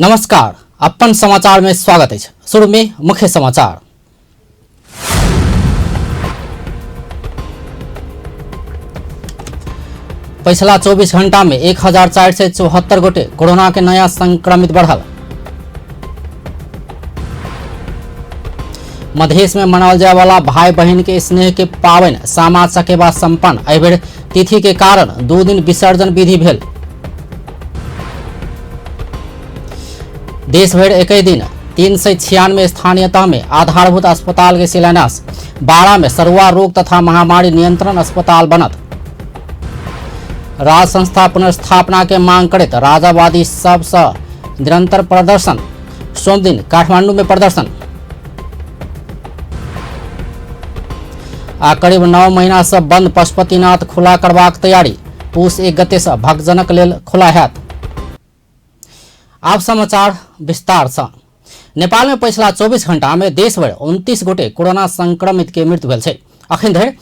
नमस्कार, अपन समाचार में स्वागत अछि। शुरू में मुख्य समाचार। पछिला 24 घंटा में 1474 गोटे कोरोना के नया संक्रमित बढ़ल। मधेश में मनाओल जाय वाला भाई बहिन के स्नेह के पावन सामा चकेवा संपन्न। एहि बेर तिथि के कारण 2 दिन विसर्जन विधि भेल। देश भरि एक दिन 396 स्थानीय तह में आधारभूत अस्पताल के शिलान्यास। 12 में सरुआ रोग तथा महामारी नियंत्रण अस्पताल बनत। राज संस्था पुनर्स्थापना के मांग करैत राजावादी सबसँ निरंतर प्रदर्शन। सोमदिन काठमांडू में प्रदर्शन। आ करीब 9 महीना से बंद पशुपतिनाथ खुला करबाक तैयारी। पूस 1 गते से भक्तजनक लेल खुला हैत। आब समाचार विस्तार से। नेपाल में पछिला 24 घंटा में देश भरि 29 गोटे कोरोना संक्रमित के मृत्यु भेल छै। अखन धरि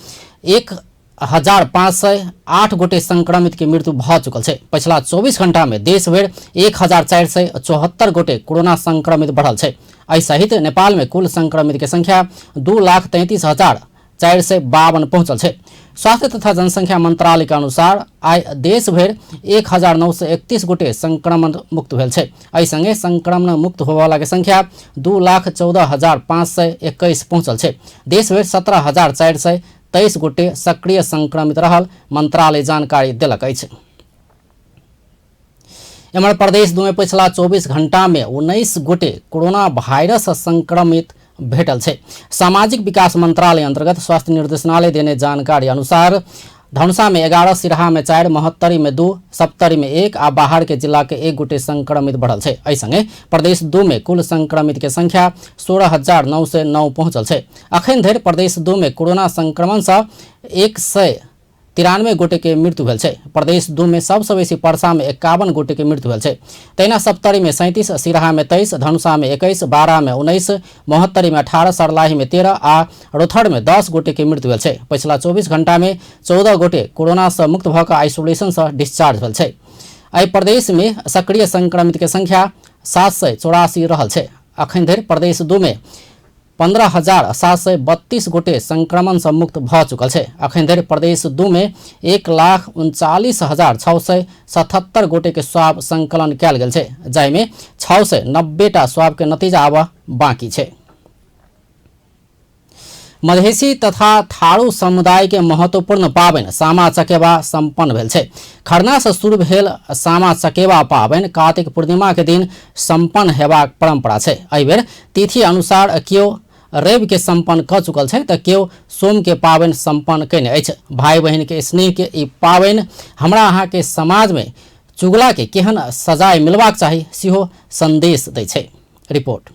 1508 गोटे संक्रमित के मृत्यु भऽ चुकल छै। पछिला 24 घंटा में देश भरि 1474 गोटे कोरोना संक्रमित बढ़ल छै। एहि सहित नेपाल में कुल संक्रमित के संख्या 2,33,452 पहुंचल छै। स्वास्थ्य तथा जनसंख्या मंत्रालय के अनुसार आइ देश भरि 1931 गोटे संक्रमण मुक्त भेल छै। एहि संगे संक्रमण मुक्त होबयवला के संख्या 2,14,521 पहुंचल छै। देश भरि 17,423 गोटे सक्रिय संक्रमित रहल मंत्रालय जानकारी देलक अछि। एम्हर प्रदेश 2 में पछिला 24 घंटा में 19 गोटे कोरोना वायरस संक्रमित भेटल छै। सामाजिक विकास मंत्रालय अंतर्गत स्वास्थ्य निर्देशनालय देने जानकारी अनुसार धनुषा में 11, सिरहा में 4, महोत्तरी में 2, सप्तरी में 1 आ बाहर के जिला के 1 गोटे संक्रमित बढ़ल छै। एहि संगे प्रदेश 2 में कुल संक्रमित के संख्या 16,909 पहुंचल छै। अखन धरि प्रदेश 2 में कोरोना संक्रमण सँ 193 गोटे के मृत्यु भेल छै। प्रदेश 2 में सबसँ बेसी परसा में 51 गोटे के मृत्यु भेल छै। तहिना सप्तरी में 37, सिरहा में 23, धनुषा में 21, बारा में 19, महोत्तरी में 18, सर्लाही में 13 आ रोथड़ में 10 गोटे के मृत्यु भेल छै। पछिला 24 घंटा में 14 गोटे कोरोना सँ मुक्त भऽ कऽ आइसोलेशन सँ डिस्चार्ज भेल छै। एहि प्रदेश में सक्रिय संक्रमित के संख्या 784 रहल छै। अखन धरि प्रदेश 2 में 15,732 गोटे संक्रमण सँ मुक्त भऽ चुकल छै। अखन धरि प्रदेश 2 में 1,39,677 गोटे के स्वाब संकलन कयल गेल छै, जाहि में 690 टा स्वाब के नतीजा आबऽ बाकी छै। मधेसी तथा थारू समुदाय के महत्वपूर्ण पाबनि सामा चकेवा संपन्न भेल छै। खरना से शुरू भेल सामा चकेवा पाबनि कार्तिक पूर्णिमा के दिन संपन्न हेबाक परंपरा छै। एहि बेर तिथि अनुसार केओ रवि के संपन्न कऽ चुकल छै तऽ केओ सोम के पाबनि संपन्न कयने अछि। भाई बहिन के स्नेह के ई पाबनि हमरा अहाँ के समाज में चुगला के केहन सजाय मिलबाक चाही सेहो संदेश दै छै। रिपोर्ट।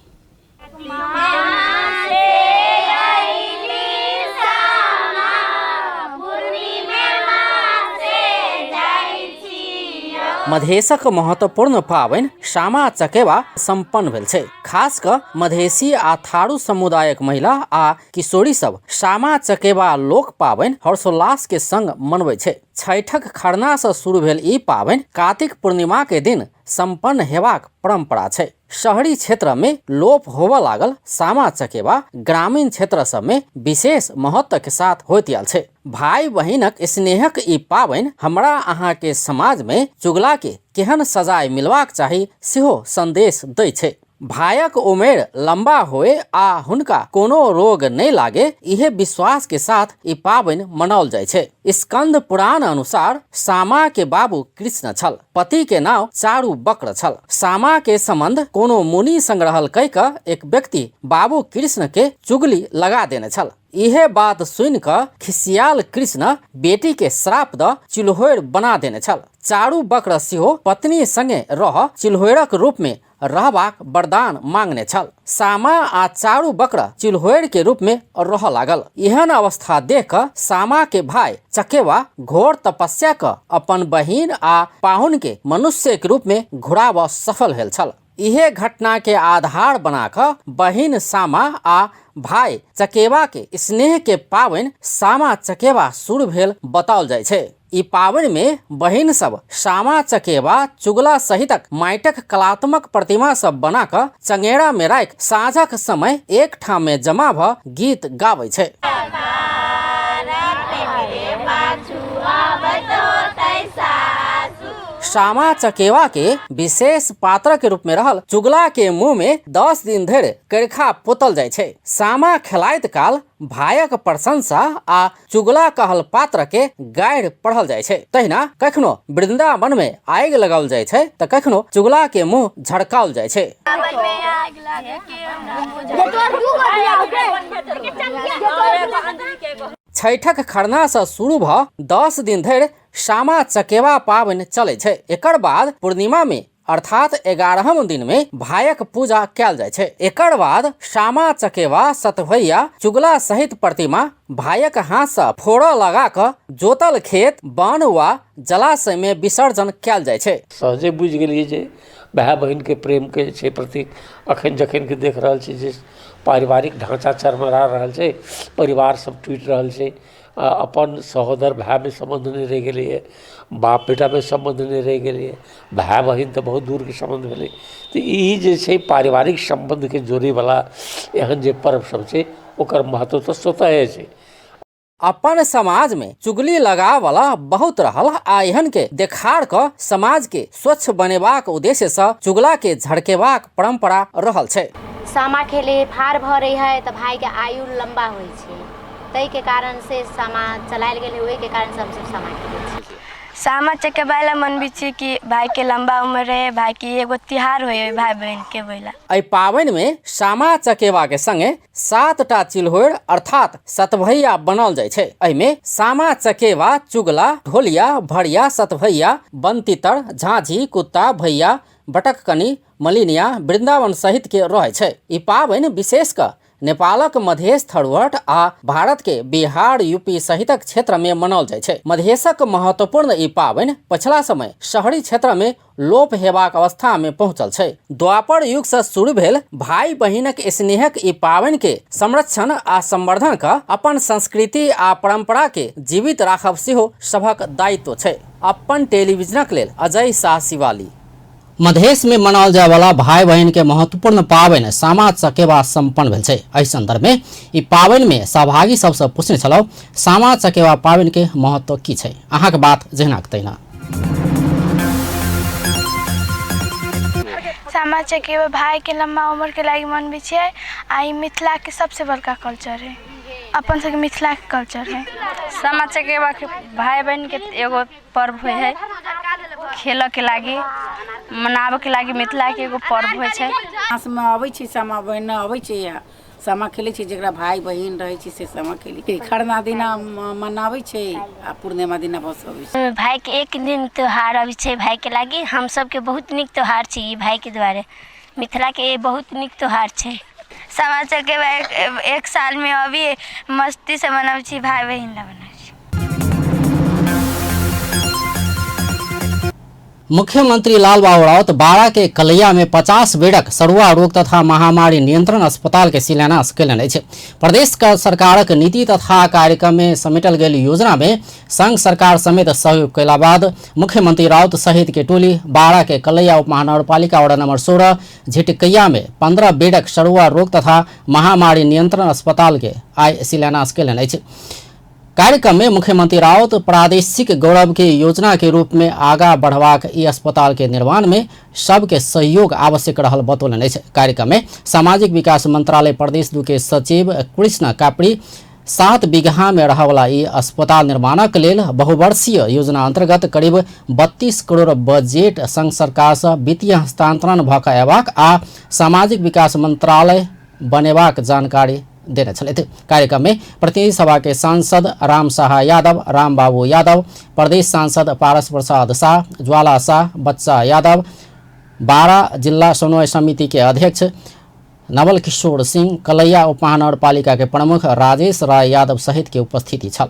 मधेशक महत्वपूर्ण पाबनि सामा चकेवा संपन्न भेल छै। खास कऽ मधेसी आ थारू समुदायक महिला आ किशोरी सब सामा चकेवा लोक पाबनि हर्षोल्लास के संग मनबै छै। छठक खरना से शुरू भेल ई पाबनि कार्तिक पूर्णिमा के दिन संपन्न हेबाक परंपरा छै। शहरी क्षेत्र में लोप होबऽ लागल सामा चकेवा ग्रामीण क्षेत्र सब में विशेष महत्व के साथ होइत आयल छै। भाई बहिनक स्नेहक ई पाबनि हमरा अहाँ के समाज में चुगला के केहन सजाय मिलबाक चाही सेहो संदेश दै छै। भायक उमेर लंबा होए आ हुनका कोनो रोग नहि लागे, इहे विश्वास के साथ ई पाबनि मनाओल जाइ छै। स्कंद पुराण अनुसार सामा के बाबू कृष्ण छल, पति के नाम चारू वक्र छल। सामा के संबंध कोनो मुनि संग रहल कहि कऽ एक व्यक्ति बाबू कृष्ण के चुगली लगा देने छल। इहे बात सुनि कऽ खिसियाल कृष्ण बेटी के श्राप द चिल्होरि बना देने छल। चारू वक्र सेहो पत्नी संगे रह चिल्होरिक रूप में रहबाक वरदान मांगने छल। सामा आ चारू वक्र चिल्होरि के रूप में रह लागल। एहन अवस्था देख कऽ सामा के भाई चकेवा घोर तपस्या कऽ अपन बहिन आ पाहुन के मनुष्य के रूप में घुराबऽ सफल भेल छल। इहे घटना के आधार बना कऽ बहिन सामा आ भाई चकेवा के स्नेह के पाबनि सामा चकेवा शुरू भेल बताओल जाइ छै। ई पाबनि में बहिन सब सामा चकेवा चुगला सहितक माटिक कलात्मक प्रतिमा सब बना कऽ चंगेरा में राखि साँझक समय एक ठाम में जमा भ गीत गाबै छै। सामा चकेवा के विशेष पात्र के रूप में रहल चुगला के मुंह में 10 दिन धरि करखा पोतल जाइ छै। सामा खेलाइत काल भायक प्रशंसा आ चुगला कहल पात्र के गारि पढ़ल जाइ छै। तहिना कखनो वृंदावन में आगि लगाओल जाइ छै तऽ कखनो चुगला के मुंह झड़काओल जाइ छै। छठक खरना से शुरू भ 10 दिन धरि सामा चकेवा पाबनि चलै छै। एकर बाद पूर्णिमा में अर्थात 11म दिन में भायक पूजा कयल जाइ छै। एकर बाद सामा चकेवा सतभैया चुगला सहित प्रतिमा भायक हाथ से फोड़ऽ लगा कऽ जोतल खेत वन वा जलाशय में विसर्जन कयल जाइ छै। सहजे बुझि गेलियै जे भाय बहिनके प्रेमके जे छै प्रतीक। अखन जखन कि देख रहल छी जे पारिवारिक ढाँचा चरमरा रहल छै, परिवार सब टूटि रहल छै, अपन सहोदर भायमे सम्बन्ध नहि रहि गेलैए, बाप बेटामे सम्बन्ध नहि रहि गेलैए, भाय बहिन तऽ बहुत दूरके सम्बन्ध भेलै। तऽ ई जे छै पारिवारिक सम्बन्धके जोड़ैवला एहन जे पर्व सब छै ओकर महत्व तऽ स्वतः छै। अपन समाज में चुगली लगावला बहुत रहल आ एहन के देखार क समाज के स्वच्छ बनेबाक उद्देश्य से चुगला के झड़केबाक परंपरा रहल छै। सामा खेले फार भरे है तऽ भाई के आयु लंबा होइ छै, ताहिके कारण से सामा चलायल गेल है, ओहिके कारण से हमसब सामा खेलै छी। सामा चकेबा लए मनबै छियै कि भाइके लम्बा उम्र रहे, भाइके एगो तिहार होइ है भाइ बहिनके बोला। एहि पाबनि में सामा चकेवा के संगे 7टा चिल्होरि अर्थात सतभैया बनल जाइ छै। एहिमे सामा चकेवा, चुगला, ढोलिया, भरिया, सतभैया, बनतीतर, झांझी, कुत्ता, भैया, बटककनी, मलिनिया, वृंदावन सहित के रहै छै। ई पाबनि विशेष कऽ नेपालक मधेश थरुहट आ भारत के बिहार, यूपी सहितक क्षेत्र में मनाओल जाइ छै। मधेशक महत्वपूर्ण ई पाबनि पछिला समय शहरी क्षेत्र में लोप हेबाक अवस्था में पहुंचल छै। द्वापर युग से शुरू भेल भाई बहिनक स्नेहक ई पाबनि के संरक्षण आ संवर्धन क अपन संस्कृति आ परंपरा के जीवित राखब सेहो सभक दायित्व छै। अपन टेलीविजनक लेल अजय शाह शिवाली। मधेश में मनाओल जाय वाला भाई बहिन के महत्वपूर्ण पाबनि सामा चकेवा संपन्न भेल छै। एहि संदर्भ में ई पाबनि में सहभागी सबसे पूछने छलहुँ सामा चकेवा पाबनि के महत्व की छै। अहाँके बात जहिना के तहिना। सामा चकेवा भाई के लम्बा उम्र के लागि मनबै छियै आ ई मिथिला के सबसे बड़का कल्चर है, अपन सबके मिथिला के कल्चर है। सामा चकेवा के भाई बहिन के एगो पर्व होइ है, खेलऽ के लागि मनाबऽ के लागि मिथिला के एगो पर्व होइ छै। मासमे अबै छै सामा बहिन अबै छै, सामा खेलै छै, जकरा भाय बहिन रहै छै से सामा खेलै छै। खरना दिना मनाबै छै आ पूर्णिमा दिना भसबै छै। भाई के एक दिन त्योहार अबै छै भाई के लागि, हम सबके बहुत नीक त्योहार छै ई भाई के दुआरे, मिथिला के बहुत नीक त्योहार छै। सामा चकेवा एक साल में अभी मस्ती से मनबै छी, भाई बहिन ला मनबै छी। मुख्यमंत्री लालबाबू राउत बारा के कलैया में 50 बेडक सरुआ रोग तथा महामारी नियंत्रण अस्पताल के शिलान्यास कयलनि अछि। प्रदेश सरकारक नीति तथा कार्यक्रम में समेटल गेल योजना में संघ सरकार समेत सहयोग कयला बाद मुख्यमंत्री राउत सहित के टोली बारा के कलैया उप महानगरपालिका वार्ड नंबर 16 झिटकैया में 15 बेडक सरुआ रोग तथा महामारी नियंत्रण अस्पताल के आइ शिलान्यास कयलनि अछि। कार्यक्रम में मुख्यमंत्री राउत प्रादेशिक गौरव के योजना के रूप में आगा बढ़बाक ई अस्पताल के निर्माण में सबके सहयोग आवश्यक रहल बतौलनि अछि। कार्यक्रम में सामाजिक विकास मंत्रालय प्रदेश 2 के सचिव कृष्ण कापड़ी 7 बीघा में रहवला ई अस्पताल निर्माणक लेल बहुवर्षीय योजना अंतर्गत करीब 32 करोड़ बजट संघ सरकार से वित्तीय हस्तांतरण भऽ कऽ अयबाक आ सामाजिक विकास मंत्रालय बनेबाक जानकारी देने छलथि। कार्यक्रम में प्रतिनिधि सभा के सांसद राम साहा यादव, रामबाबू यादव, प्रदेश सांसद पारस प्रसाद शाह, ज्वाला शाह, बच्चा यादव, बारा जिला समन्वय समिति के अध्यक्ष नवल किशोर सिंह, कलैया उप महानगरपालिका के प्रमुख राजेश राय यादव सहित के उपस्थिति छल।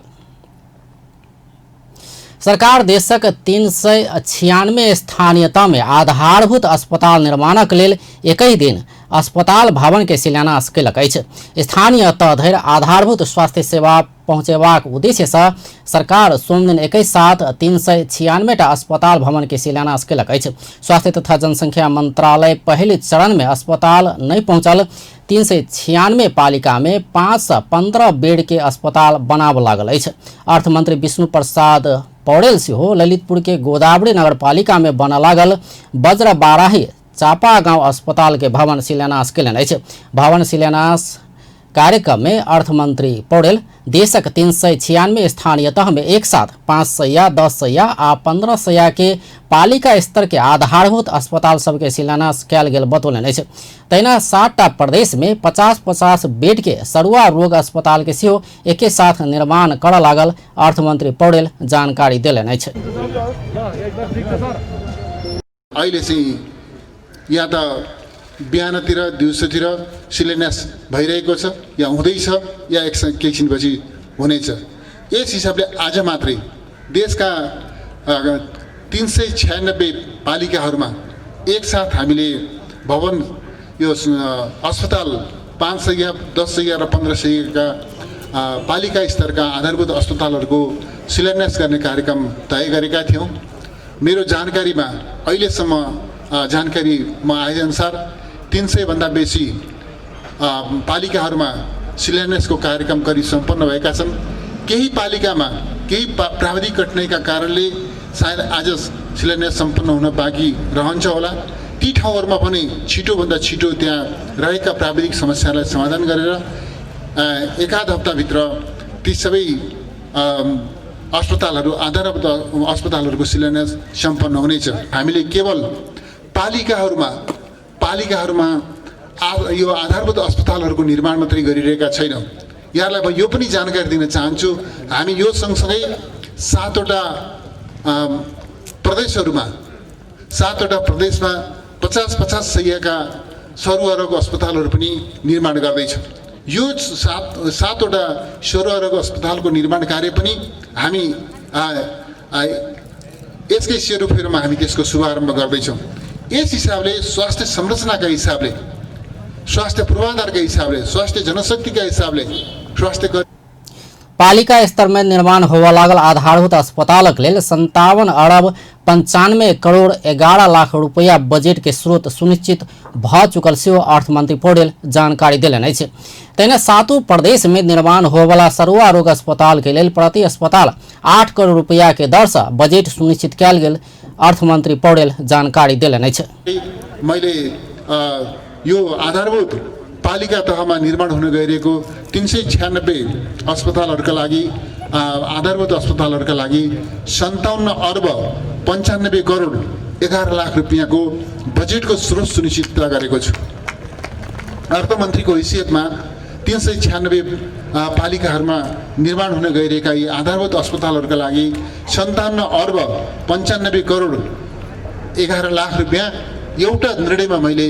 सरकार देशक 396 स्थानीयता में आधारभूत अस्पताल निर्माणक लेल एकहि दिन अस्पताल भवन के शिलान्यास कयलक अछि। स्थानीय तह धरि आधारभूत स्वास्थ्य सेवा पहुँचेबाक उद्देश्यसँ सरकार सोमदिन 21 साथ 396 टा अस्पताल भवन के शिलान्यास कयलक अछि। स्वास्थ्य तथा जनसंख्या मंत्रालय पहिल चरण में अस्पताल नहि पहुँचल 396 पालिका में 5 सँ 15 बेड के अस्पताल बनाबऽ लागल अछि। अर्थमंत्री विष्णु प्रसाद पौडेल सेहो ललितपुर के गोदावरी नगरपालिका में बनऽ लागल वज्रबाराही चापा गांव अस्पताल के भवन शिलान्यास कयलनि अछि। भवन शिलान्यास कार्यक्रम में अर्थमंत्री पौडेल देशक 396 स्थानीय तह में एक साथ 5 सैया, 10 सैया आ 15 सैया के पालिका स्तर के आधारभूत अस्पताल सबके शिलान्यास कयल गेल बतौलनि अछि। तहिना 7टा प्रदेश में 50-50 बेड के सरुआ रोग अस्पताल के सेहो एके साथ निर्माण करऽ लागल अर्थमंत्री पौडेल जानकारी देलनि अछि। अहिले चाहिँ या त बिहानतिर दिउँसोतिर शिलान्यास भइरहेको छ या हुँदैछ या एक केही छिनपछि हुनेछ। यस हिसाबले आज मात्रै देशका 396 पालिकाहरूमा एकसाथ हामीले भवन यो अस्पताल 5 सय, 10 सय र 15 सयका पालिका स्तरका आधारभूत अस्पतालहरूको शिलान्यास गर्ने कार्यक्रम तय गरेका थियौँ। मेरो जानकारीमा अहिलेसम्म जानकारीमा आएअनुसार 300 भन्दा बेसी पालिकाहरूमा शिलान्यासको कार्यक्रम करिब सम्पन्न भएका छन्। केही पालिकामा केही प्राविधिक कठिनाइका कारणले सायद आज शिलान्यास सम्पन्न हुन बाँकी रहन्छ होला। ती ठाउँहरूमा पनि छिटोभन्दा छिटो त्यहाँ रहेका प्राविधिक समस्यालाई समाधान गरेर एकाध हप्ताभित्र ती सबै अस्पतालहरू आधारभूत अस्पतालहरूको शिलान्यास सम्पन्न हुनेछ। हामीले केवल पालिकाहरूमा यो आधारभूत अस्पतालहरूको निर्माण मात्रै गरिरहेका छैनौँ। यहाँलाई म यो पनि जानकारी दिन चाहन्छु, हामी यो सँगसँगै 7वटा प्रदेशहरूमा 7वटा प्रदेशमा 50-50 सयका सरुवा रोग अस्पतालहरू पनि निर्माण गर्दैछौँ। यो 7वटा सरुवा रोग अस्पतालको निर्माण कार्य पनि हामी यसकै सेरोफेरोमा हामी त्यसको शुभारम्भ गर्दैछौँ। यस हिसाबले स्वास्थ्य संरचनाका हिसाबले, स्वास्थ्य पूर्वाधारका हिसाबले, स्वास्थ्य जनशक्तिका हिसाबले स्वास्थ्य पालिका स्तर में निर्माण होबय लागल आधारभूत अस्पतालक लेल 57 अरब 95 करोड़ 11 लाख रुपया बजट के स्रोत सुनिश्चित भ चुकल सेहो अर्थमंत्री पौडेल जानकारी देलनि अछि। तहिना 7 प्रदेश में निर्माण होबयवला सरुआ रोग अस्पताल के लेल प्रति अस्पताल 8 करोड़ रुपया के दर से बजट सुनिश्चित कयल गेल अर्थमंत्री पौडेल जानकारी देलनि अछि। मैले यो आधारभूत पालिका तहमा निर्माण हुन गइरहेको 396 अस्पतालहरूका लागि आधारभूत अस्पतालहरूका लागि 57 अर्ब 95 करोड 11 लाख रुपियाँको बजेटको स्रोत सुनिश्चितता गरेको छु। अर्थमन्त्रीको हैसियतमा 396 पालिकाहरूमा निर्माण हुन गइरहेका यी आधारभूत अस्पतालहरूका लागि 57 अर्ब 95 करोड 11 लाख रुपियाँ एउटा निर्णयमा मैले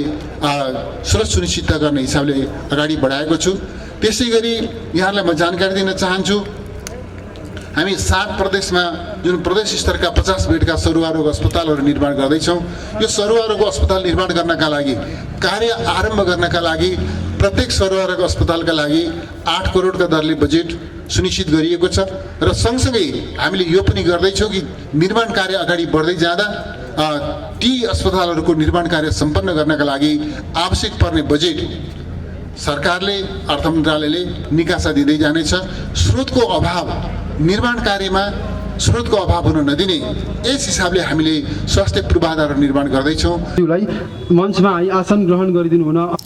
स्रोत सुनिश्चितता गर्ने हिसाबले अगाडि बढाएको छु। त्यसै गरी यहाँलाई म जानकारी दिन चाहन्छु, हामी 7 प्रदेशमा जुन प्रदेश स्तरका 50 बेडका सरुवा रोग अस्पतालहरू निर्माण गर्दैछौँ, यो सरुवा रोग अस्पताल निर्माण गर्नका लागि कार्य आरम्भ गर्नका लागि प्रत्येक सरुवा रोग अस्पतालका लागि 8 करोडका दरले बजेट सुनिश्चित गरिएको छ र सँगसँगै हामीले यो पनि गर्दैछौँ कि निर्माण कार्य अगाडि बढ्दै जाँदा ती अस्पतालहरूको निर्माण कार्य सम्पन्न गर्नका लागि आवश्यक पर्ने बजेट सरकारले, अर्थ मन्त्रालयले निकासा दिँदै जानेछ। स्रोतको अभाव, निर्माण कार्यमा स्रोतको अभाव हुन नदिने यस हिसाबले हामीले स्वास्थ्य पूर्वाधारहरू निर्माण गर्दैछौँ। मञ्चमा आसन ग्रहण गरिदिनु हुन।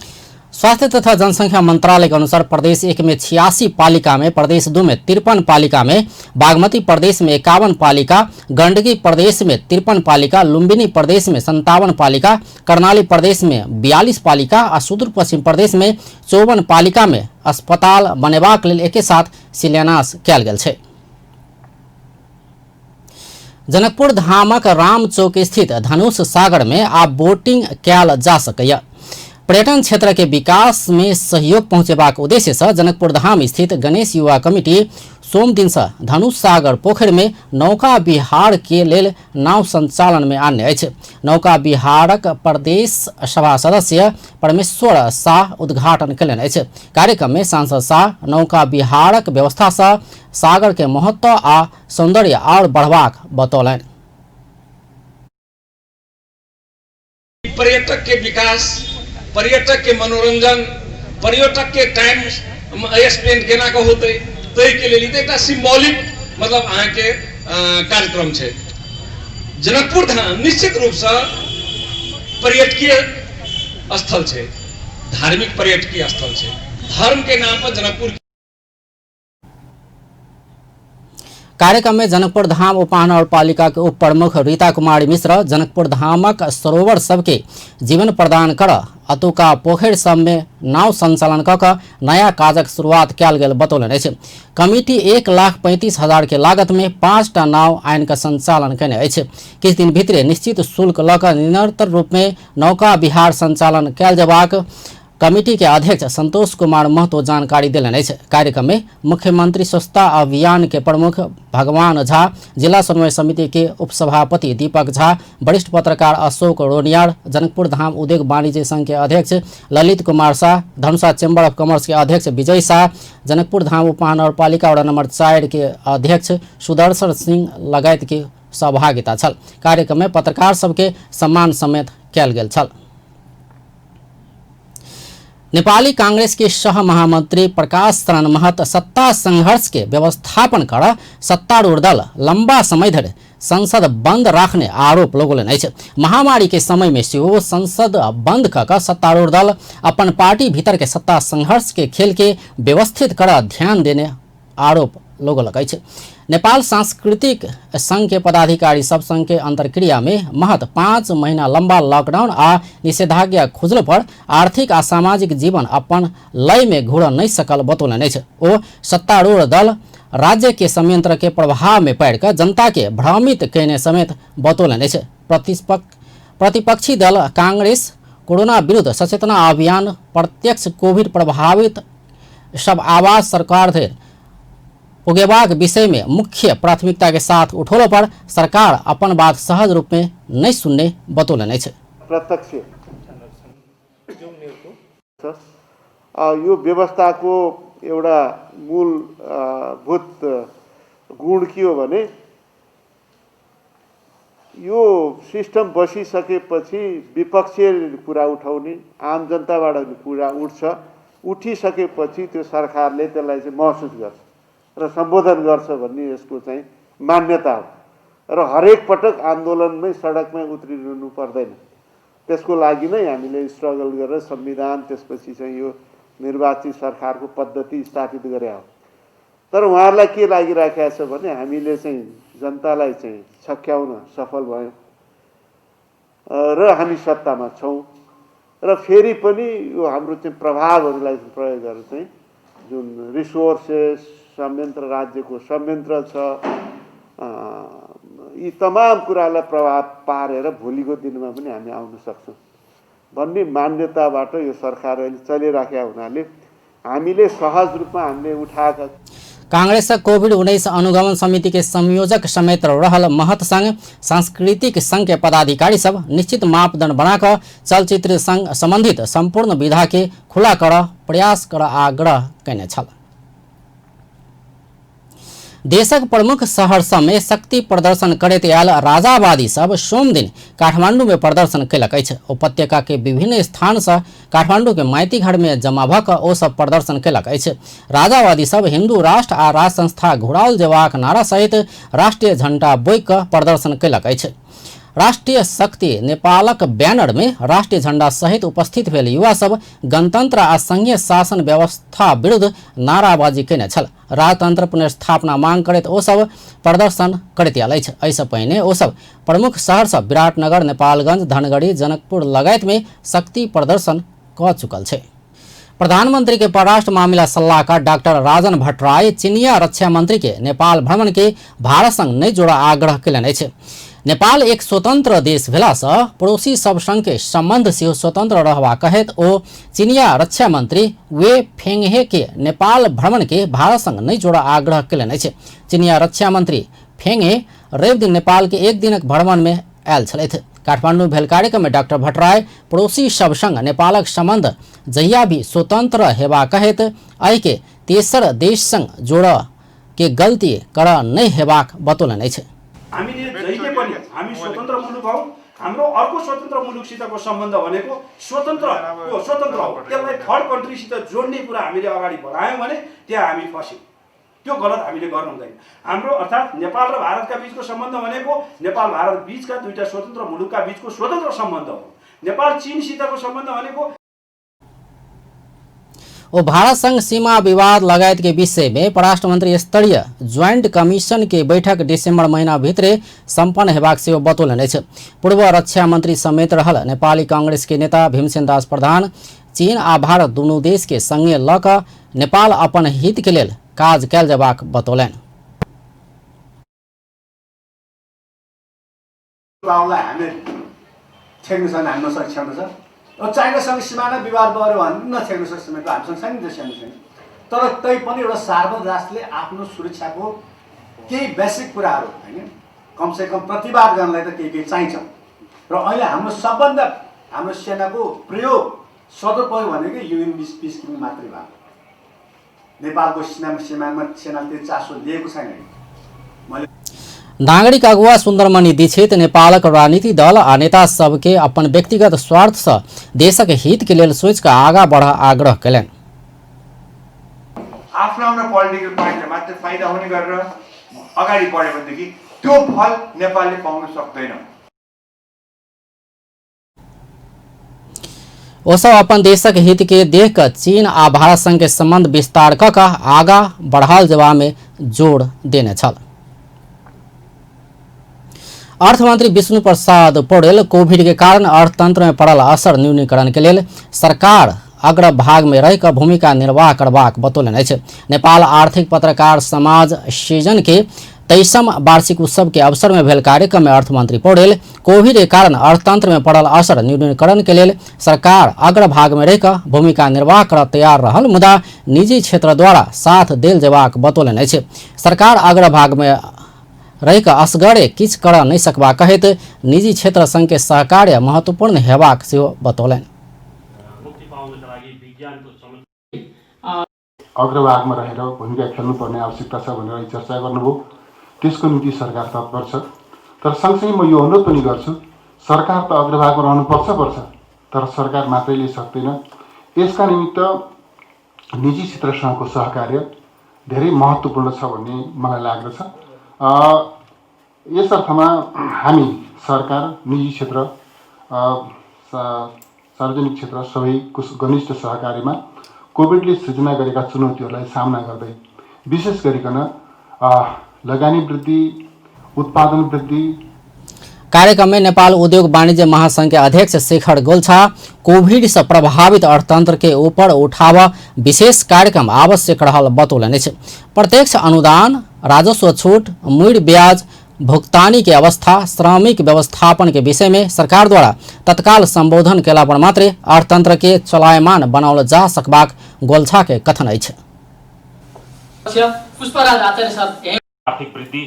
स्वास्थ्य तथा जनसंख्या मंत्रालय के अनुसार प्रदेश 1 में 86 पालिका में, प्रदेश 2 में 53 पालिका में, बागमती प्रदेश में 51 पालिका, गंडकी प्रदेश में 53 पालिका, लुम्बिनी प्रदेश में 57 पालिका, कर्णाली प्रदेश में 42 पालिका आ सुदूर पश्चिम प्रदेश में 54 पालिका में अस्पताल बनेबाक लेल एके साथ शिलान्यास कयल गेल छै। जनकपुर धामक राम चौक स्थित धनुष सागर में आब बोटिंग कयल जा सकैया। पर्यटन क्षेत्र के विकास में सहयोग पहुंचेबाक उद्देश्य से जनकपुर धाम स्थित गणेश युवा कमिटी सोम दिन से धनुष सागर पोखरि में नौका विहार के लेल नाव संचालन में आनने अछि। नौका विहारक प्रदेश सभा सदस्य परमेश्वर शाह उद्घाटन कयलनि अछि। कार्यक्रम में सांसद शाह नौका विहारक व्यवस्था से सागर के महत्व आ सौंदर्य और बढ़बाक बतौलनि। पर्यटक के विकास, पर्यटक के मनोरंजन, पर्यटक के टाइम स्पेंड केना के होतै ताहिके लेल ई तऽ एकटा सिम्बॉलिक मतलब अहाँके कार्यक्रम छै। जनकपुर धाम निश्चित रूपसँ पर्यटकीय स्थल छै, धार्मिक पर्यटकीय स्थल छै। धर्म के नाम पर जनकपुर कार्यक्रम में जनकपुर धाम उपमहानगरपालिका के उप प्रमुख रीता कुमारी मिश्र जनकपुर धामक सरोवर सबके जीवन प्रदान कर अतुका पोखरि सब में नाव संचालन क कऽ नया काजक शुरुआत कयल गेल बतौलनि अछि। कमिटी 1,35,000 के लागत में 5टा नाव आनि कऽ संचालन कयने अछि। किछु दिन भीतरे निश्चित शुल्क लऽ कऽ निरंतर रूप में नौका विहार संचालन कयल जेबाक कमिटी के अध्यक्ष संतोष कुमार महतो जानकारी देलनि अछि। कार्यक्रम में मुख्यमंत्री स्वच्छता अभियान के प्रमुख भगवान झा, जिला समन्वय समिति के उपसभापति दीपक झा, वरिष्ठ पत्रकार अशोक रोनियार, जनकपुर धाम उद्योग वाणिज्य संघ के अध्यक्ष Lalit Kumar Shah, Dhanusha chamber of commerce के अध्यक्ष विजय शाह, जनकपुर धाम उपमहानगरपालिका वार्ड नंबर 4 के अध्यक्ष सुदर्शन सिंह लगायत के सहभागिता छल। कार्यक्रम में पत्रकार सबके सम्मान समेत कयल गेल छल। नेपाली कांग्रेस के सह महामंत्री प्रकाश शरण महत सत्ता संघर्ष के व्यवस्थापन कर सत्तारूढ़ दल लंबा समय धरि संसद बंद राखने आरोप लगौलनि अछि। महामारी के समय में सेहो संसद बंद क कऽ सत्तारूढ़ दल अपन पार्टी भीतर के सत्ता संघर्ष के खेल के व्यवस्थित कर ध्यान देने आरोप लगौलक अछि। नेपाल सांस्कृतिक संघ के पदाधिकारी सब संघ के अंतर्क्रिया में महत 5 महीना लंबा लॉकडाउन आ निषेधाज्ञा खुजल पर आर्थिक आ सामाजिक जीवन अपन लय में घुर नहीं सकल बतौलनि अछि। ओ सत्तारूढ़ दल राज्य के संयंत्र के प्रभाव में पड़ि कऽ जनता के भ्रमित कयने समेत बतौलनि अछि। प्रतिपक्षी दल कांग्रेस कोरोना विरुद्ध सचेतना अभियान प्रत्यक्ष कोविड प्रभावित सब आवास सरकार धरि पुगेबाक विषय में मुख्य प्राथमिकता के साथ उठौलो पर सरकार अपन बात सहज रूप में नहीं सुनने बतौलनि अछि। प्रत्यक्ष यो व्यवस्थाको एउटा मूलभूत गुण के हो भने यो सिस्टम बसिसकेपछि विपक्षीय कुरा उठाउने, आम जनताबाट कुरा उठ्छ, उठिसकेपछि त्यो सरकारले त्यसलाई चाहिँ महसुस गर्छ र सम्बोधन गर्छ भन्ने यसको चाहिँ मान्यता हो र हरेक पटक आन्दोलनमै सडकमै उत्रिनु पर्दैन। त्यसको लागि नै हामीले स्ट्रगल गरेर संविधान त्यसपछि चाहिँ यो निर्वाचित सरकारको पद्धति स्थापित गरे हो। तर उहाँहरूलाई के लागिराखेको छ भने हामीले चाहिँ जनतालाई चाहिँ छक्क्याउन सफल भयौँ र हामी सत्तामा छौँ र फेरि पनि यो हाम्रो चाहिँ प्रभावहरूलाई प्रयोग गरेर चाहिँ जुन रिसोर्सेस संयन्त्र राज्यको संयन्त्र छ यी तमाम कुरालाई प्रभाव पारेर भोलिको दिनमा पनि हामी आउन सक्छौँ भन्ने मान्यताबाट यो सरकार अहिले चलिराखेका हुनाले हामीले सहज रूपमा हामीले उठाएका। कांग्रेस कोविड-19 अनुगमन समिति के संयोजक समेत रहल महत संग सांस्कृतिक संघ के पदाधिकारी सब निश्चित मापदंड बनाकर चलचित्र संग संबंधित संपूर्ण विधा के खुला कर प्रयास कर आग्रह कयने छल। देशक प्रमुख शहर सब में शक्ति प्रदर्शन करैत आयल राजावादी सब सोमदिन काठमांडू में प्रदर्शन कयलक अछि। उपत्यका के विभिन्न स्थान से काठमांडू के माइतीघर में जमा भऽ कऽ ओ सब प्रदर्शन कयलक अछि। राजावादी सब हिंदू राष्ट्र आ राज संस्था घुराओल जेबाक नारा सहित राष्ट्रीय झंडा बोकि कऽ प्रदर्शन कयलक अछि। राष्ट्रीय शक्ति नेपालक बैनर में राष्ट्रीय झंडा सहित उपस्थित भेल युवा सब गणतंत्र आ संघीय शासन व्यवस्था विरुद्ध नाराबाजी कयने छल। राजतंत्र पुनर्स्थापना मांग करैत ओ सब प्रदर्शन करैत आयल अछि। एहिसँ पहिने ओ सब प्रमुख शहर सब विराटनगर, नेपालगंज, धनगढ़ी, जनकपुर लगायत में शक्ति प्रदर्शन कऽ चुकल छै। प्रधानमंत्री के परराष्ट्र मामिला सलाहकार डॉक्टर राजन भट्टराई चीनिया रक्षा मंत्री के नेपाल भ्रमण के भारत संग नहि जोड़ा आग्रह कयलनि अछि। नेपाल एक स्वतंत्र देश भेलासँ पड़ोसी सब संग के सम्बन्ध सेहो स्वतंत्र रहबाक कहैत ओ चीनिया रक्षा मंत्री वे फेंगहे के नेपाल भ्रमण के भारत संग नहि जोड़ऽ आग्रह कयलनि अछि। चीनिया रक्षा मंत्री फेंगहे रवि दिन नेपाल के एक दिनक भ्रमण में आयल छलथि। काठमांडू में भेल कार्यक्रम में डॉक्टर भट्टराई पड़ोसी सब संग नेपालक संबंध जहिया भी स्वतंत्र हेबा कहैत एहि के तेसर देश संग जोड़ऽ के गलती करऽ नहि हेबाक बतौलनि अछि। हामीले जहिले पनि हामी स्वतन्त्र मुलुक हौँ, हाम्रो अर्को स्वतन्त्र मुलुकसितको सम्बन्ध भनेको स्वतन्त्र स्वतन्त्र हो, त्यसलाई थर्ड कन्ट्रीसित जोड्ने कुरा हामीले अगाडि बढायौँ भने त्यहाँ हामी फस्यौँ। त्यो गलत हामीले गर्नु हुँदैन। हाम्रो अर्थात् नेपाल र भारतका बिचको सम्बन्ध भनेको नेपाल भारत बिचका दुईटा स्वतन्त्र मुलुकका बिचको स्वतन्त्र सम्बन्ध हो। नेपाल चीनसितको सम्बन्ध भनेको ओ भारत संग सीमा विवाद लगायत के विषय में परराष्ट्र मंत्री स्तरीय ज्वाइंट कमीशन के बैठक दिसंबर महीना भीतरे संपन्न हेबाक सेहो बतौलनि अछि। पूर्व रक्षा मंत्री समेत रहल नेपाली कांग्रेस के नेता भीमसेन दास प्रधान चीन आ भारत दुनू देश के संगे ल क नेपाल अपन हित के लेल काज कयल जेबाक बतौलनि। प्रभावलाई हामीले छेक्न सक्ने हामी नसक्ने क्षमता छ। अब चाइनासँग सिमाना विवाद गऱ्यो भने नछेक्न सक्ने क्षमता हामीसँग छैन नि त, सानो छैन। तर तैपनि एउटा सार्वजनिक राष्ट्रले आफ्नो सुरक्षाको केही बेसिक कुराहरू होइन कमसेकम प्रतिवाद गर्नलाई त केही केही चाहिन्छ। र अहिले हाम्रो सबभन्दा हाम्रो सेनाको प्रयोग सदुपयोग भनेको युएन पिस किपिङ मात्रै भयो। नेपालको सीमामा सेनाले त्यो चासो लिएको छैन। नागरिक अगुवा सुन्दरमणि दीक्षित नेपालक राजनीतिक दल आ नेता सबके अपन व्यक्तिगत स्वार्थ से देशक हित के लेल सोच के आगा बढ़ आग्रह कयलनि। आफ्नो आफ्नो पोलिटिकल पार्टीले मात्र फाइदा हुने गरेर अगाडि बढ्यो भनेदेखि त्यो फल नेपालले पाउन सक्दैन। ओ सब अपन देशक हित के देख क चीन आ भारत संग के संबंध विस्तार क क आगा बढ़ाल जेबा में जोड़ देने छल। अर्थमंत्री विष्णु प्रसाद पौडेल कोविड के कारण अर्थतंत्र में पड़ल असर न्यूनीकरण के लेल सरकार अग्रभाग में रहि क भूमिका निर्वाह करबाक बतौलनि अछि। नेपाल आर्थिक पत्रकार समाज सीजन के 23म वार्षिक उत्सव के अवसर में भेल कार्यक्रम में अर्थमंत्री पौडेल कोविड के कारण अर्थतंत्र में पड़ल असर न्यूनीकरण के लेल सरकार अग्रभाग में रहि क भूमिका निर्वाह कर तैयार रहल मुदा निजी क्षेत्र द्वारा साथ देल जेबाक बतौलनि अछि। सरकार अग्रभाग में रहि क असगरे किछु कर नहि सकबा कहैत निजी क्षेत्र संग के सहकार्य महत्वपूर्ण हेबाक सेहो बतौलनि। अग्रभागमा रहेर भूमिका खेल्नुपर्ने आवश्यकता छ भनेर चर्चा गर्नुभयो। त्यसको निम्ति सरकार तत्पर छ। तर सँगसँगै म यो अनुरोध पनि गर्छु, सरकार त अग्रभागमा रहनुपर्छ पर्छ, तर सरकार मात्रैले सक्दैन। यसका निमित्त निजी क्षेत्रसँगको सहकार्य धेरै महत्त्वपूर्ण छ भन्ने मलाई लाग्दछ। यस अर्थमा हामी सरकार, निजी क्षेत्र, सार्वजनिक क्षेत्र सबैको घनिष्ठ सहकार्यमा कोभिडले सृजना गरेका चुनौतीहरूलाई सामना गर्दै विशेष गरिकन लगानी वृद्धि, उत्पादन वृद्धि। कार्यक्रम में नेपाल उद्योग वाणिज्य महासंघ के अध्यक्ष शेखर गोल्छा कोविड से प्रभावित अर्थतंत्र के ऊपर उठाव विशेष कार्यक्रम आवश्यक रहल बतौलनि अछि। प्रत्यक्ष अनुदान, राजस्व छूट, मूल ब्याज भुगतानी के अवस्था, श्रमिक व्यवस्थापन के विषय में सरकार द्वारा तत्काल संबोधन केला पर मात्रे अर्थतंत्र के चलायमान बनाओल जा सकबाक गोल्छा के कथन अछि। आर्थिक वृद्धि,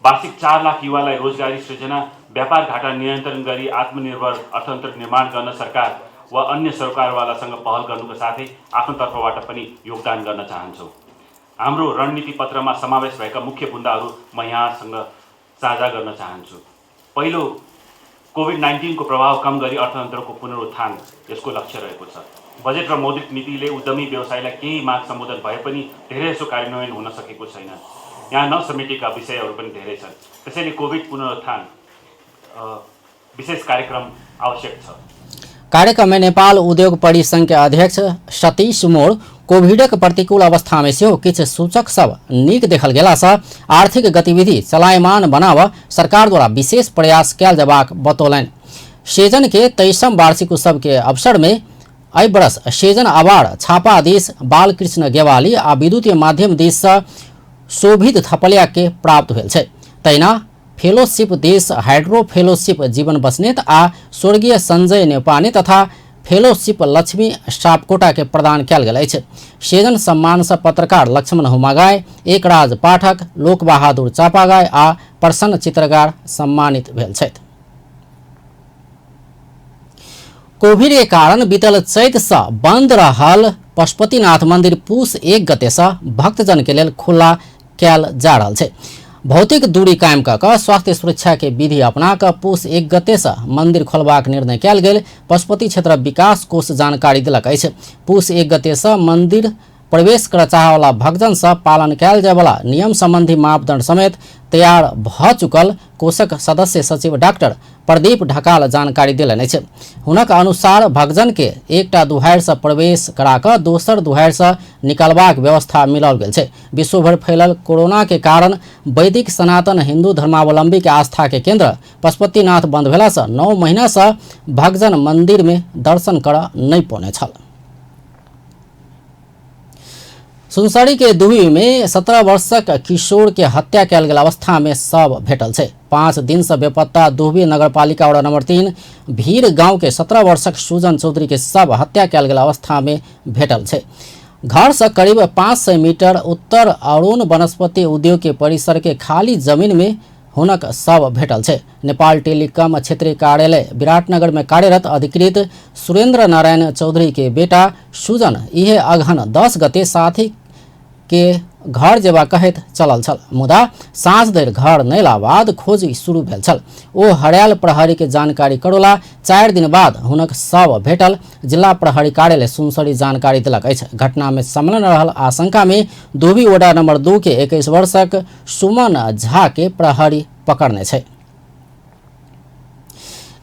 वार्षिक 4 लाख युवालाई रोजगारी सृजना, व्यापार घाटा नियन्त्रण गरी आत्मनिर्भर अर्थतन्त्र निर्माण गर्न सरकार वा अन्य सरकारवालासँग पहल गर्नुको साथै आफ्नो तर्फबाट पनि योगदान गर्न चाहन्छौँ। हाम्रो रणनीति पत्रमा समावेश भएका मुख्य बुँदाहरू म यहाँसँग साझा गर्न चाहन्छु। पहिलो, कोभिड-19 को प्रभाव कम गरी अर्थतन्त्रको पुनरुत्थान यसको लक्ष्य रहेको छ। बजेट र मौद्रिक नीतिले उद्यमी व्यवसायलाई केही माग सम्बोधन भए पनि धेरैजसो कार्यान्वयन हुन सकेको छैन। यहाँ नसमेटेका विषयहरू पनि धेरै छन्। त्यसैले कोभिड पुनरुत्थान विशेष कार्यक्रम आवश्यक छ। कार्यक्रम में नेपाल उद्योग परिसंघ के अध्यक्ष सतीश मोड़ कोविडक प्रतिकूल अवस्था में सेहो किछु सूचक सब नीक देखल गेला सँ आर्थिक गतिविधि चलायमान बनाव सरकार द्वारा विशेष प्रयास कयल जेबाक बतौलनि। सेजन के 23म वार्षिक उत्सव के अवसर में एहि वर्ष सेजन अवार्ड छापा देश बालकृष्ण गेवाली आ विद्युतीय माध्यम देश सँ शोभित थपलिया के प्राप्त भेल छै। तहिना फेलोशिप देश हाइड्रो फेलोशिप जीवन बस्नेत आ स्वर्गीय संजय नेपाने तथा फेलोशिप लक्ष्मी सापकोटा के प्रदान कयल गेल अछि। सेजन सम्मान से पत्रकार लक्ष्मण हुमागाय, एकराज पाठक, लोक बहादुर चापागाय आ प्रसन्न चित्रकार सम्मानित भेल छथि। कोविड के कारण बीतल चैत से बंद रहल पशुपतिनाथ मंदिर पूस 1 गते से भक्तजन के लेल खुला कयल जा रहल छै। भौतिक दूरी कायम कऽ कऽ स्वास्थ्य सुरक्षा के विधि अपना कऽ पूस 1 गते से मंदिर खोलबाक निर्णय कयल गेल पशुपति क्षेत्र विकास कोष जानकारी देलक अछि। पूस 1 गते से मंदिर प्रवेश करऽ चाहवला भक्तजन से पालन कयल जायवला नियम संबंधी मापदंड समेत तैयार भऽ चुकल कोषक सदस्य सचिव डॉक्टर प्रदीप ढकाल जानकारी देलनि अछि। हुनक अनुसार भक्तजन के एकटा दुहारि से प्रवेश करा कऽ दोसर दुहारि से निकालबाक व्यवस्था मिलाओल गेल छै। विश्वभर फैलल कोरोना के कारण वैदिक सनातन हिंदू धर्मावलंबी के आस्था के केंद्र पशुपतिनाथ बंद भेला से 9 महीना से भक्तजन मंदिर में दर्शन करऽ नहि पौने छल। सुनसरी के दुही में 17 वर्षक किशोर के हत्या कयल गेल अवस्था में शव भेटल छै। 5 दिन से बेपत्ता दुहबी नगरपालिका वार्ड नंबर 3 भीड़ गांव के 17 वर्षक सुजन चौधरी के शव हत्या कयल गेल अवस्था में भेटल छै। घर से करीब 500 मीटर उत्तर अरुण वनस्पति उद्योग के परिसर के खाली जमीन में हुनक शव भेटल छै। नेपाल टेलीकॉम क्षेत्रीय कार्यालय विराटनगर में कार्यरत अधिकृत सुरेंद्र नारायण चौधरी के बेटा सुजन इहे अगहन 10 गते साथी के घर जेबा कहैत चलल छल, मुदा साँझ धरि घर नहि अयला बाद खोज शुरू भेल छल। ओ हरायल प्रहरी के जानकारी करोला 4 दिन बाद हुनक शव भेटल जिला प्रहरी कार्यालय सुनसरी जानकारी देलक अछि। घटना में संलग्न रहल आशंका में दुबी वडा नंबर 2 के 21 वर्षक सुमन झा के प्रहरी पकड़ने छै।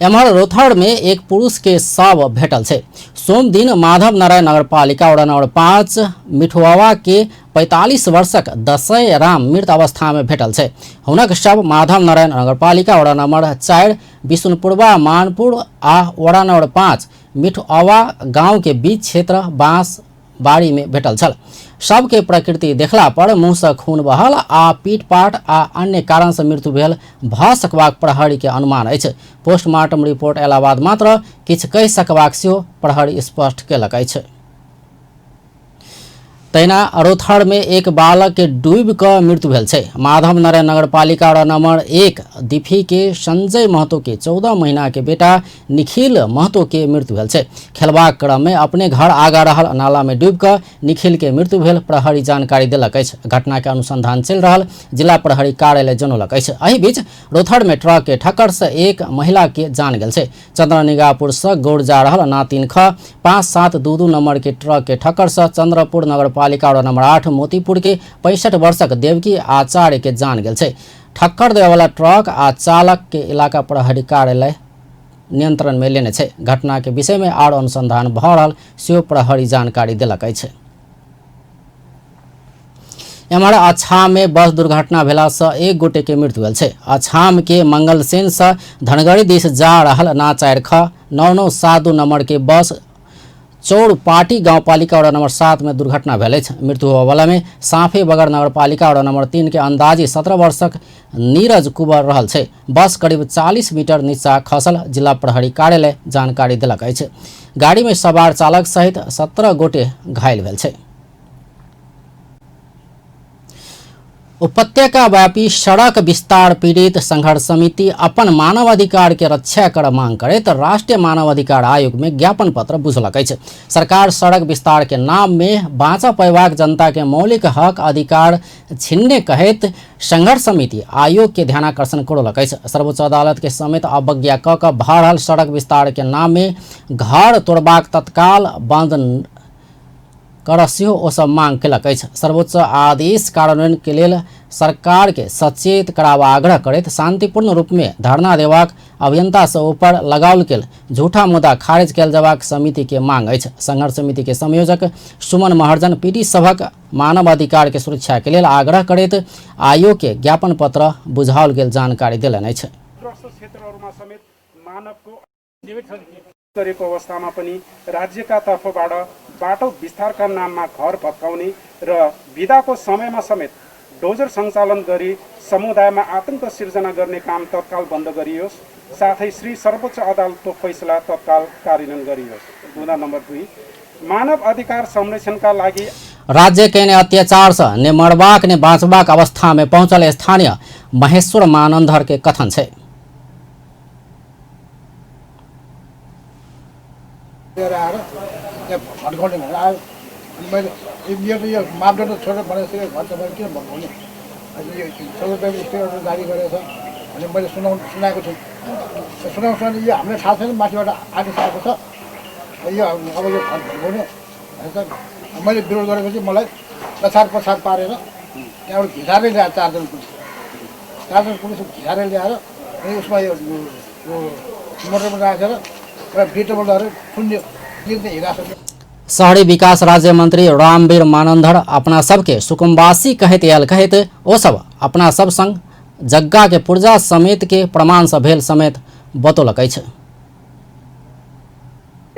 एम्हर रोथड़ में एक पुरुष के शव भेटल छै। सोम दिन माधव नारायण नगरपालिका वडा नंबर 5 मिठुआवा के 45 वर्षक दसय राम मृत अवस्था में भेटल छै। हुनक शव माधव नारायण नगरपालिका वडा नंबर 4 विष्णुपुरवा मानपुर आ वडा नंबर 5 मिठुआवा गांव के बीच क्षेत्र बांस बाड़ी में भेटल छल। शव के प्रकृति देखला पर मुँह से खून बहल आ पीटपाट आ अन्य कारण से मृत्यु भेल भऽ सकबाक प्रहरी के अनुमान अछि। पोस्टमार्टम रिपोर्ट अयला बाद मात्र किछु कहि सकबाक सेहो प्रहरी स्पष्ट केलक अछि। तहिना अरोथड़ में एक बालक के डूबि कऽ मृत्यु भेल छै। माधव नारायण नगरपालिका वार्ड नंबर 1 दिफी के संजय महतो के 14 महीना के बेटा निखिल महतो के मृत्यु भेल छै। खेलबाक क्रम में अपने घर आगा रहल नाला में डूबि कऽ निखिल के मृत्यु भेल प्रहरी जानकारी देलक अछि। घटना के अनुसंधान चलि रहल जिला प्रहरी कार्यालय जनौलक अछि। एहि बीच रोथड़ में ट्रक के ठक्कर से एक महिला के जान गेल छै। चंद्रनिगापुर से गौर जा रहल ना 3 ख 5722 नंबर के ट्रक के ठक्कर से चंद्रपुर नगरपालिका वार्ड नंबर 8 मोतीपुर के 65 वर्षक देवकी आचार्य के जान गेल छै। ठक्कर देवला ट्रक आ चालक के इलाका प्रहरी कार्यालय नियंत्रण में लेने छै। घटना के विषय में आर अनुसंधान भऽ रहल सेहो प्रहरी जानकारी देलक अछि। एम्हर अछाम में बस दुर्घटना भेला से एक गोटे के मृत्यु भेल छै। अछाम के मंगलसेन से धनगढ़ी दिस जा रहल ना 4 ख 9972 नंबर के बस चौरपाटी गाउँपालिका वडा नंबर 7 में दुर्घटना भेल अछि। मृत्यु होबयवला में साफे बगर नगरपालिका वडा नंबर 3 के अंदाजी 17 वर्षक नीरज कुंवर रहल छै। बस करीब 40 मीटर नीचा खसल जिला प्रहरी कार्यालय जानकारी देलक अछि। गाड़ी में सवार चालक सहित 17 गोटे घायल भेल छै। उपत्यका व्यापी सड़क विस्तार पीड़ित संघर्ष समिति अपन मानवाधिकार के रक्षा कर मांग करैत राष्ट्रीय मानवाधिकार आयोग में ज्ञापन पत्र बुझलक अछि। सरकार सड़क विस्तार के नाम में बाँच पयबाक जनता के मौलिक हक अधिकार छिन्ने कहैत संघर्ष समिति आयोग के ध्यानाकर्षण करौलक अछि। सर्वोच्च अदालत के समेत अवज्ञा कऽ कऽ भऽ रहल सड़क विस्तार के नाम में घर तोड़बाक तत्काल बंद कर सेहो ओ सब मांग केलक अछि। सर्वोच्च आदेश कार्यान्वयन के लेल सरकार के सचेत कराबऽ आग्रह करैत शांतिपूर्ण रूप में धरना देबाक अभियंता से ऊपर लगाओल गेल झूठा मुद्दा खारिज कयल जयबाक समिति के मांग अछि। संघर्ष समिति के संयोजक सुमन महर्जन पीड़ित सभक मानव अधिकार के सुरक्षा के लेल आग्रह करैत आयोग के ज्ञापन पत्र बुझाओल गेल जानकारी देलनि अछि। गरेको अवस्थामा पनि राज्यका तर्फबाट बाटो विस्तारका नाममा घर भत्काउने र बिदाको समयमा समेत डोजर सञ्चालन गरी समुदायमा आतङ्क सिर्जना गर्ने काम तत्काल बन्द गरियोस्। साथै श्री सर्वोच्च अदालतको फैसला तत्काल कार्यान्वयन गरियोस्। बुँदा नम्बर 2, मानव अधिकार संरक्षणका लागि राज्य केने अत्याचार से ने मरबाक ने बाँचबाक अवस्था में पहुंचल स्थानीय महेश्वर मानंधर के कथन छै। आएर त्यहाँ भड्काउने भनेर आयो। अनि मैले मेरो यो मापदण्ड छोडेर बनाइसकेको घर त मैले किन भड्काउने, अहिले यो 100 रुपियाँको स्टे अर्डर जारी गरेको छ भने मैले सुनाएको छु। सुनाउनु यो हामीलाई थाहा छैन, माथिबाट आदेश आएको छ यो अब यो घर भड्काउने भनेर मैले विरोध गरेपछि मलाई लछार पछार पारेर त्यहाँबाट घिसारै ल्याएर चारजना पुलिस घिसारै ल्याएर अनि उसमा यो मोटरमा राखेर एउटा बिटमा लगेर थुन्यो। हिरासत। शहरी विकास राज्य मंत्री रामवीर मानंधर अपना सबके सुकुम्बासी कहत आयल कहत ओ सब अपना सब संग जग्गा के पुर्जा समेत के प्रमाण से भेल समेत बतौलक अछि।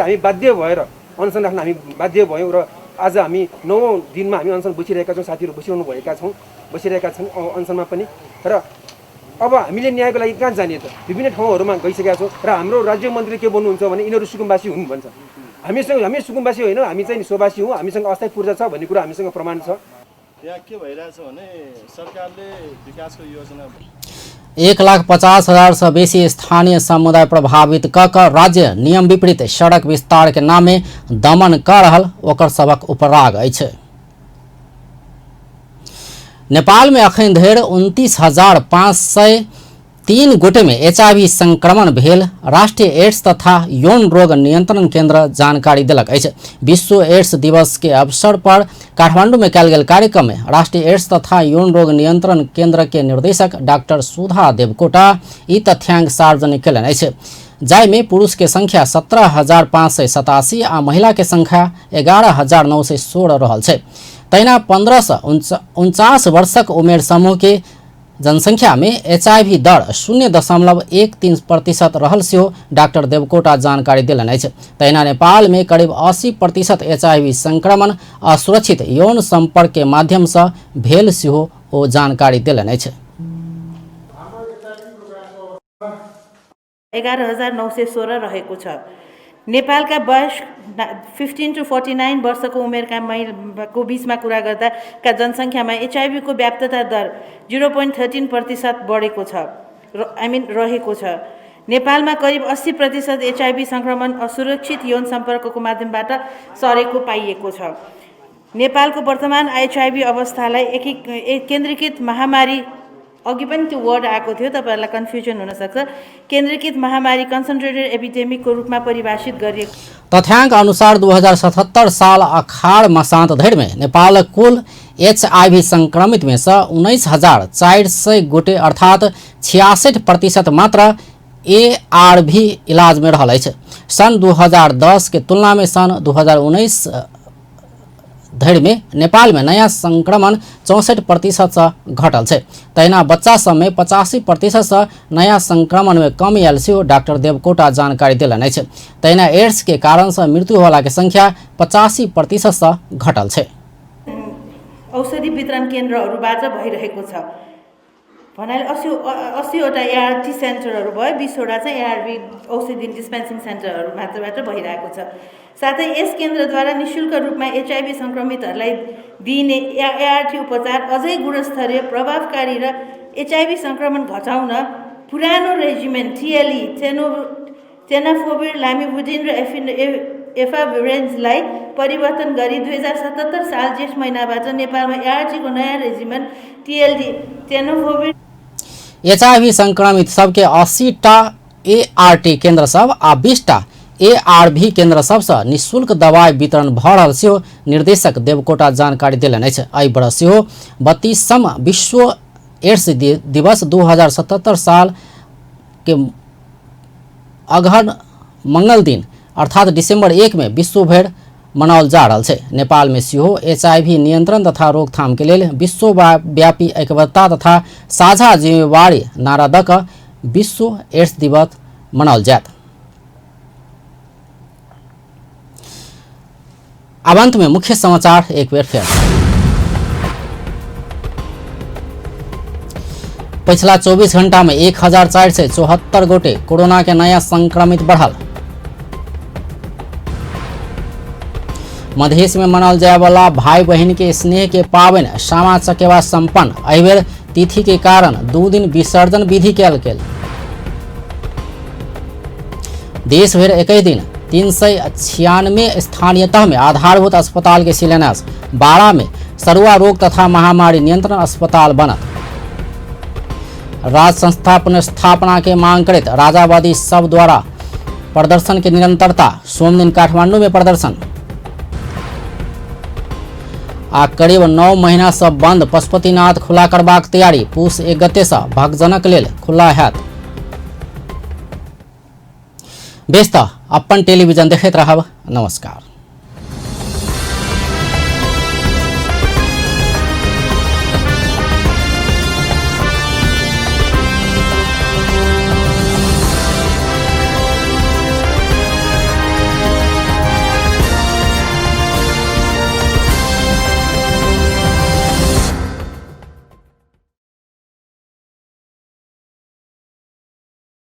हामी बाध्य भएर अनसन राख्न हामी बाध्य भयौँ र आज हामी 9 दिनमा हामी अनसन बसिरहेका छौँ। साथीहरू बसिरहनु भएका छौँ, बसिरहेका छन् अनसनमा पनि। र अब हामीले न्यायको लागि कहाँ जाने त? विभिन्न ठाउँहरूमा गइसकेका छौँ र हाम्रो राज्य मन्त्री के भन्नुहुन्छ भने यिनीहरू सुकुम्बासी हुन् भन्छ। हामीसँग हामी सुकुम्बासी होइन, हामी चाहिँ स्ववासी हौँ, हामीसँग अस्थायी पूर्जा छ भन्ने कुरा हामीसँग प्रमाण छ। यहाँ के भइरहेछ भने सरकारले विकासको योजना 1,50,000 से बेसी स्थानीय समुदाय प्रभावित क राज्य नियम विपरीत सड़क विस्तार के नामे दमन कर रहल ओकर सबक उपराग अछि। नेपाल में अखन धरि 29,503 गोटे में HIV संक्रमण भेल राष्ट्रीय एड्स तथा यौन रोग नियंत्रण केंद्र जानकारी देलक अछि। विश्व एड्स दिवस के अवसर पर काठमांडू में कयल गेल कार्यक्रम में राष्ट्रीय एड्स तथा यौन रोग नियंत्रण केंद्र के निर्देशक डॉक्टर सुधा देवकोटा ई तथ्यांक सार्वजनिक कयलनि अछि, जाहिमे पुरुष के संख्या 17,587 आ महिला के संख्या 11,916 रहल छै। तहिना 15 से 49 वर्षक उमेर समूह के जनसंख्या में HIV दर 0.13% रहल सेहो डाक्टर देवकोटा जानकारी देलनि अछि। तहिना नेपाल में करीब 80% HIV संक्रमण असुरक्षित यौन संपर्क के माध्यम से भेल सेहो ओ जानकारी देलनि अछि। 11,916 रहेको छ। नेपालका वयस्क 15 to 49 वर्षको उमेरका महिलाको बीचमा कुरा गर्दा का जनसङ्ख्यामा HIV को व्याप्तता दर 0.13% बढेको छ, रहेको छ। नेपालमा करिब 80% HIV संक्रमण असुरक्षित यौन सम्पर्कको माध्यमबाट सरेको पाइएको छ। नेपालको वर्तमान HIV अवस्थालाई केन्द्रीकृत महामारी, अघि पनि त्यो वर्ड आएको थियो, तपाईहरुलाई कन्फ्युजन हुन सक्छ, केन्द्रीकृत महामारी कन्सन्ट्रेटेड एपिडेमिकको रूपमा परिभाषित गरिएको। तथ्यांक अनुसार 2077 साल अखाड़ मसान्त धरि में नेपाल कुल HIV संक्रमित में से 19,400 गोटे अर्थात 66% मात्र ARV इलाज में रहल अछि। सन् 2010 के तुलना में सन् 2019 धरि में नेपाल में नया संक्रमण 64% से घटल छै। तहिना बच्चा सब में 85% से नया संक्रमण में कमी आयल सेहो डाक्टर देवकोटा जानकारी देलनि अछि। तहिना एड्स के कारण से मृत्यु होला के संख्या 85% से घटल छै। औषधि वितरण केन्द्रहरूबाट भइरहेको छ भन्नाले 80वटा ART सेन्टरहरू भयो, 20वटा चाहिँ ARV औषधि डिस्पेन्सिङ सेन्टरहरू मात्रबाट भइरहेको छ। साथै यस केन्द्रद्वारा निःशुल्क रूपमा HIV संक्रमितहरूलाई दिइने ART उपचार अझै गुणस्तरीय, प्रभावकारी र HIV संक्रमण घटाउन पुरानो रेजिमेन्ट TLE टेनाफोभिर, लामिभुडिन र एफाभिरेन्जलाई परिवर्तन गरी 2077 साल जेठ महिनाबाट नेपालमा ART को नयाँ रेजिमेन्ट TLD टेनाफोभिर HIV संक्रमित सबके 80टा ART केन्द्र सब आ 20टा ARV केन्द्र सबसँ निःशुल्क दवाई वितरण भऽ रहल सेहो निर्देशक देवकोटा जानकारी देलनि अछि। एहि बरस सेहो 32म विश्व एड्स दिवस 2077 साल के अगहन मंगल दिन अर्थात दिसंबर 1 में विश्वभरि मनाओल जा रहल छै। नेपाल में सेहो HIV नियंत्रण तथा रोकथाम के लेल विश्वव्यापी एकबद्धता तथा साझा जिम्मेवारी नारा दऽ कऽ विश्व एड्स दिवस मनाओल जायत। अब अंत में मुख्य समाचार एक बेर फेर। पछिला 24 घंटा में 1474 गोटे कोरोना के नया संक्रमित बढ़ल। मधेश में मनाल जाय वाला भाई बहन के स्नेह के पावन सामा चकेवा संपन्न। एहि तिथि के कारण 2 दिन विसर्जन विधि कयल गेल। देश भरि 21 दिन 396 स्थानीय तह में आधारभूत अस्पताल के शिलान्यास। 12 में सरुआ रोग तथा महामारी नियंत्रण अस्पताल बनत। राज संस्था पुनर्स्थापना के मांग करैत राजावादी सब द्वारा प्रदर्शन के निरंतरता। सोमदिन काठमांडू में प्रदर्शन। आ करीब 9 महीना से बंद पशुपतिनाथ खुला करबाक तैयारी। पूस 1 गते से भक्तजनक लेल खुला हैत। बेस त अपन टेलीविजन देखैत रहब। नमस्कार।